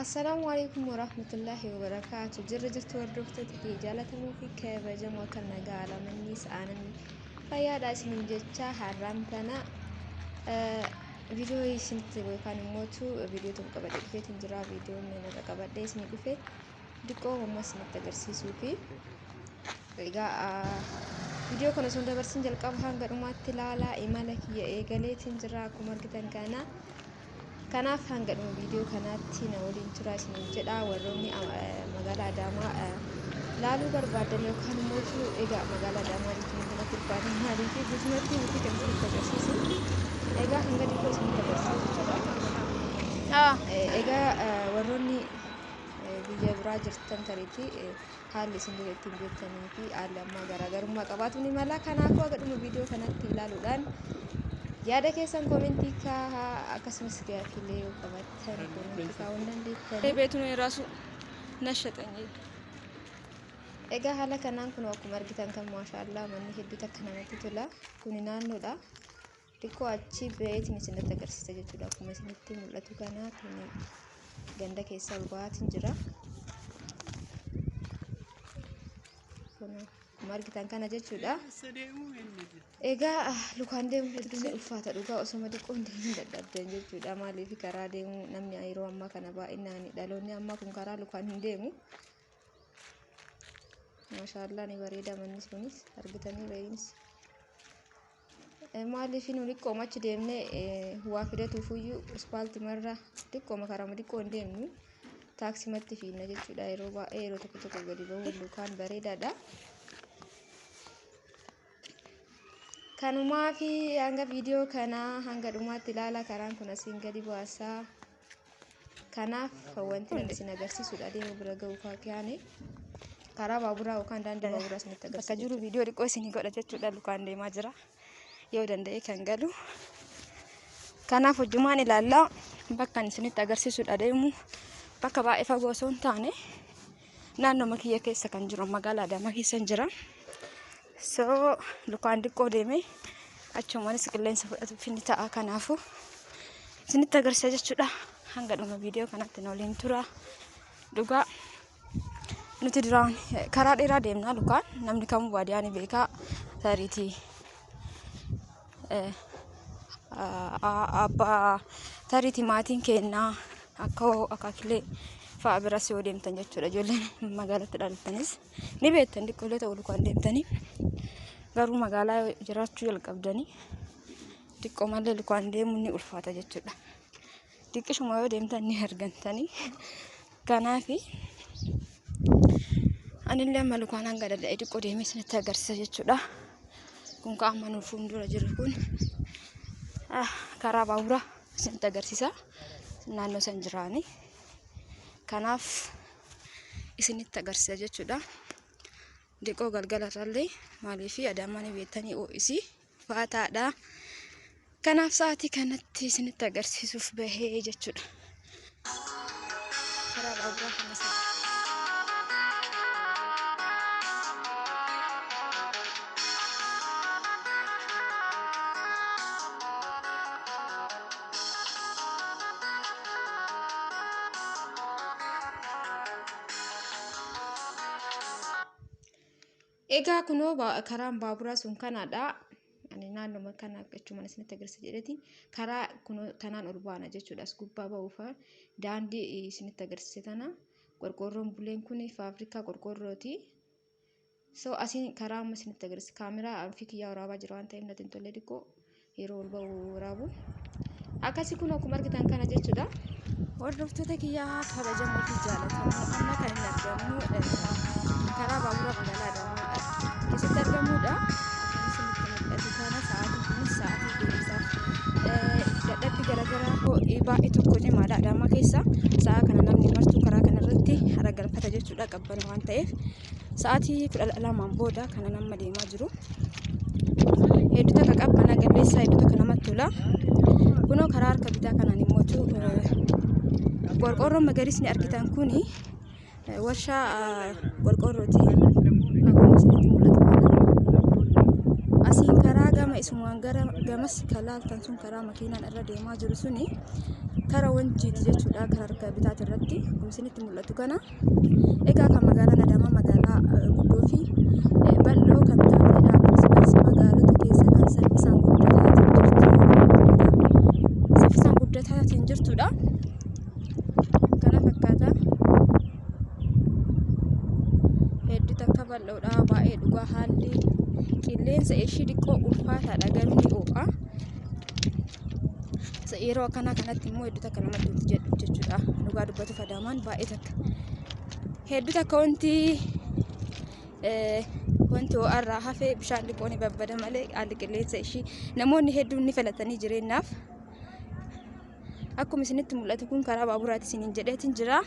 Assalaamu alaikum warahmatullaahi wabarakaatu. Jirra jirtu hordoftoota kee jaalatamuu fi kabajamoo akka nagaa alamanni sa'aananii fayyaadha isiniin jecha har'aan tana viidiyoo isinitti yookaan immootu viidiyoo tokko qabadhee dhufeetiin jira. Viidiyoon irra qabadhee isinii dhufe diqqoo amma isinitti agarsiisuu fi egaa viidiyoo kana osoo hin dabarsin jalqaba hanga dhumaatti ilaalaa imala kiyya eegaleetiin jira akkuma argitan kana. Kanaaf hanga dhuma viidiyoo kanaatti na waliin turaa isiniin jedha. Warroonni magaalaa Adaamaa laaluu barbaadan yookaan immoo egaa magaalaa Adaamaa jechuun kanatti ulfaata maaliif guutumatti miti kan isinitti agarsiisu. Egaa hanga xiqqoo isinitti agarsiisa jechuudha. Egaa warroonni biyya biraa jirtan tariitii haalli isin dura ittiin beektanii fi haalli ammaa garaagarummaa qabaatu ni mala. Kanaafuu haga dhuma viidiyoo kanatti ilaaluudhaan yaada keessan koomentii kaahaa akkasumas gaaffiilee yoo qabaattan koomentii kaa'uu ni dandeettani. ቤቱን የራሱ ነሸጠኝ። Egaa haala kanaan kun akkuma argitan kan maashaallaa manni hedduu takka namatti tola. Kuni naannoodha. Xiqqoo achi ba'eetiin isinitti agarsiisa jechuudha. Akkuma isinitti mul'atu kana kuni ganda keessaa ol ba'aatiin jira. Kun akkuma argitan kana jechuudha. Egaa lukaan deemuun hedduu ni ulfaata dhugaa osoma xiqqoo hin deemin dadhabdan jechuudha. Maaliif karaa deemuu namni yeroo ammaa kana baay'inaan dhaloonni ammaa kun karaa lukaan hin deemu. Maashaallaa ni bareeda manni kunis argitanii baay'inis. Maaliif nu xiqqooma achi deemnee waa fidatuufiyyuu ispaaltimarra xiqqooma karaama xiqqoo hin deemnu taaksimatti fiinna jechuudha. Yeroo baay'ee yeroo tokko tokko gadi bahuun lukaan bareedaadha. Kanumaa fi hanga viidiyoo kanaa hanga dhumaatti ilaala karaan kun asiin gadi baasaa. Kanaaf wanti ani isin agarsiisudha deemu bira ga'u kaane karaa baaburaa yookaan daandii baaburaa isinitti Bakka agarsiisa. jiru viidiyoo xiqqoo isinii godha jechuudha. Lukaan deemaa jira. Yoo danda'e kan galu. Kanaaf hojjumaan ilaallaa bakka ani isinitti agarsiisudha deemu bakka baay'ee fagoo osoo hin taane naannoo kiyya keessa kan jiru magaalaa Adaamaa keessa hin jira. So lukaan xiqqoo deemee achumanis qilleensa fudhatuuf inni ta'a. Kanaafuu isinitti agarsiisa jechuudha. Hanga dhuma viidiyoo kanatti na waliin tura. Dhugaa nuti duraan karaa dheeraa deemnaa lukaan namni kamuu baadiyyaa ni beekaa tariitii abbaa tariitii maatiin kennaa akka akaakilee fa'a biras yoo deemtan jechuudha. Ijoolleen magaalatti dhalattanis ni beektan xiqqoolee ta'u lukaan deemtanii garuu magaalaa jiraachuu jalqabdanii xiqqoo malee lukaan deemuun ni ulfaata jechuudha. Xiqqishuma yoo deemtan ni argantanii. Kanaafi anillee amma lukaan hanga danda'e xiqqoo deemee isinitti agarsiisa jechuudha. Kun kan amma nu fuuldura jiru kun karaa baaburaa isinitti agarsiisa. Naannoo san jiraani. Kanaaf isinitti agarsiisa jechuudha. Diqoo galgala irrallee maaliif Adaamaan beektanii ho'isii faataadha. Kanaaf sa'aatii kanatti isinitti agarsiisuuf bahee jechuudha. Karaa baaburaa kana Egaa kunoo karaan baaburaa sun kanadha. Ani naannoo kana jechuun isinitti agarsiisa jedheeti. Karaa kunoo tanaan ol baana jechuudha. As gubbaa ba'uuf daandii isinitti agarsiise tana. Qorqoorroon buleen kun faabirikaa qorqoorrooti. So asiin karaa amma isinitti agarsiisa. Kaameraa fi kiyyaa waraabaa jira waan ta'eef natti hin tolle xiqqoo yeroo ol ba'u waraabu. Akkasii kun akkuma argitan kana jechuudha. Hordoftoota kiyyaa kabajamoo fi jaallatamoo amma kan inni argamu karaa baabura magaalaa Adaamaa keessatti argamudha. Akkuma isinitti mul'atu kana sa'aatiin kunis sa'aatii deemsaaf dadhabbii garaagaraa ho'i baay'ee tokko cimaadha Adaamaa keessa. Sa'a kana namni martuu karaa kanarratti hara galfata jechuudha qabbana waan ta'eef. Sa'aatii 12 booda kana nama deemaa jiru. Hedduu takka qabbana qilleensa hedduu takka namatti tola. Kunoo karaa harka bitaa kanaan immoo qorqoorroon magariisni argitan kuni warshaa qorqoorrooti. Akkuma isinitti mul'atu kana. Asiin karaa gama isumaan gara gamas kan laaltan sun karaa makiinaan irra deemaa jiru suni Kara Wanjiiti jechuudha karaa harka bitaati irratti akkuma isinitti mul'atu kana. Egaa kan magaalaan Adaamaa magaalaa guddoo fi bal'oo kan taatedha. Akkasumas magaalota keessa kan saffisaan guddataatiin jirtudha. Kana fakkaata. Hedduu takka bal'oodha. Baay'ee dhugaa haalli qilleensa ishii xiqqoo ulfaataadha garuu ni ho'a. Yeroo akkanaa kanatti immoo hedduu takka namatti tolti jechuudha. Dhugaa dubbatuuf Adaamaan baay'ee takka hedduu takka wanti ho'arraa hafe bishaan xiqqoo ni babbada malee haalli qilleensa ishii namoonni hedduun ni filatanii jireenyaaf. Akkuma isinitti mul'atu kun karaa baaburaati isiniin jedheetiin jira.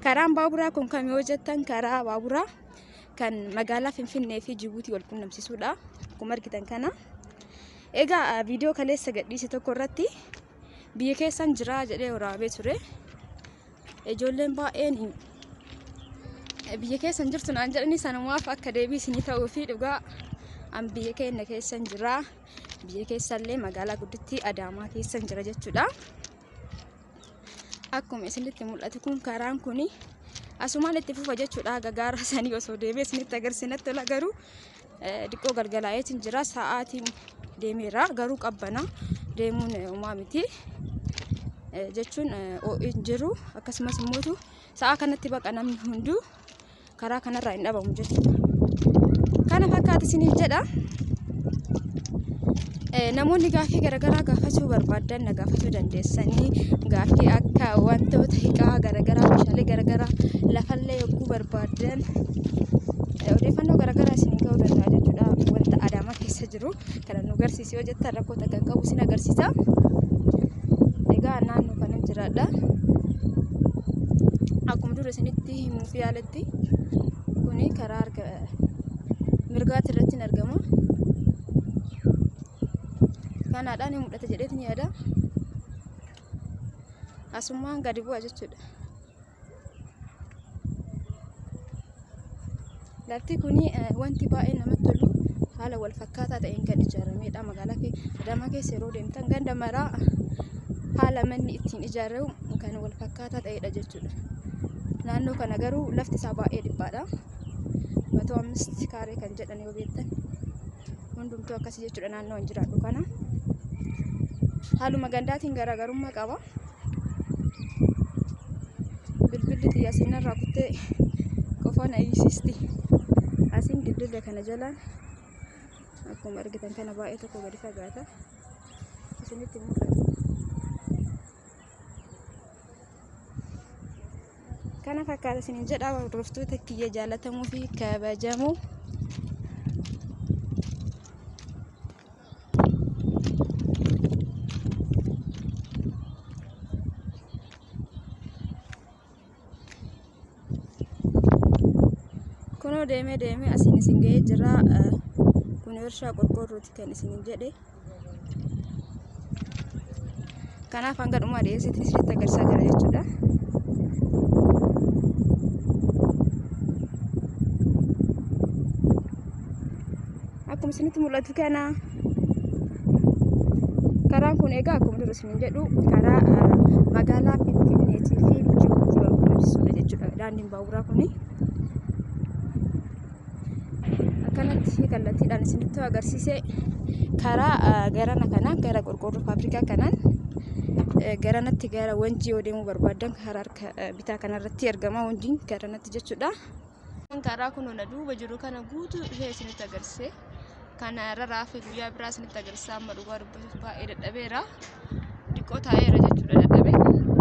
Karaan baaburaa kun kam yoo jettan karaa baaburaa kan magaalaa Finfinnee fi Jibuutii wal qunnamsiisudha. Akkuma argitan kana. Egaa viidiyoo kaleessa gadhiise tokko irratti biyya keessan jira jedhee waraabee ture. Ijoolleen baay'een biyya keessan jirtu naan jedhanii sanumaaf akka deebii isinii ta'uu fi dhugaa an biyya keenya keessan jira. Biyya keessallee magaalaa guddittii Adaamaa keessan jira jechuudha. Akkuma isinitti mul'atu kun karaan kun asumaan itti fufa jechuudha. Gagaara sanii osoo deemee isinitti agarsiisnatti tola garuu xiqqoo galgalaa'eetiin jira. Sa'aatiin deemeera garuu qabbana deemuun homaa miti jechuun ho'i hin jiru. Akkasumas immoo sa'a kanatti baqa namni hunduu karaa kanarraa hin dhabamu jechuudha. Kana fakkaata isiniin jedha. Namoonni gaaffii garaagaraa gaafachuu barbaaddan na gaafachuu dandeessanii gaaffii akka wantoota hiikaa garaagaraa meeshaalee garaagaraa lafallee yogguu barbaaddan odeeffannoo garaagaraa isiniin ga'uu danda'a jechuudha. Wanta Adaamaa keessa jiru kana nu agarsiisi yoo jettan rakkoo takka hin qabu isin agarsiisa. Egaa naannoo kanan jiraadha. Akkuma dura isinitti himuuf yaaletti kuni karaa harka mirgaatti irratti hin argama. Kanaadhaan ni mul'ata jedheetin yaada. Asumaan gadi bu'a jechuudha. Lafti kun wanti baay'ee namatti tolu haala wal fakkaataa ta'een kan ijaaramedha. Magaalaa Adaamaa keessa yeroo deemtan ganda maraa haala manni ittiin ijaaramu kan wal fakkaataa ta'edha jechuudha. Naannoo kana garuu lafti isaa baay'ee dhiphaadha. 105 kaaree kan jedhan yoo beektan hundumtuu akkasii jechuudha naannoo an jiraadhu kana. Haaluma gandaatiin garaagarummaa qaba. Bilbilli xiyya seenarraa kuttee qofa na hiisisti. Asiin dildila kana jalaan akkuma argitan kana baay'ee tokko gadi fagaata. Isinitti mul'ata. Kana fakkaata isiniin jedha hordoftoota kiyya jaalatamuu fi kabajamoo. Kunoo deemee deemee asiin isin ga'ee jira. Kun warshaa qorqoorrooti kan isiniin jedhe. Kanaaf hanga dhumaa dhiyeessitti isinitti agarsiisaa jira jechuudha. Akkuma isinitti mul'atu kana karaan kun egaa akkuma dura isiniin jedhu karaa magaalaa Finfinneetii fi Jibuutii wal qunnamsiisudha jechuudha. Daandiin baaburaa kuni akkanatti kallattiidhaan isinitti agarsiise karaa garana kanaan gara qorqoorroo faabrikaa kanaan garanatti gara Wanjii yoo deemuu barbaaddan karaa harka bitaa kanarratti argama Wanjiin garanatti jechuudha. Karaa kun na duuba jiru kana guutuu ishee isinitti agarsiise. Kana irra raafee guyyaa biraa isinitti agarsiisa. Amma dhugaa dubbachuuf baay'ee dadhabeera. Xiqqoo taa'eera jechuudha dadhabee.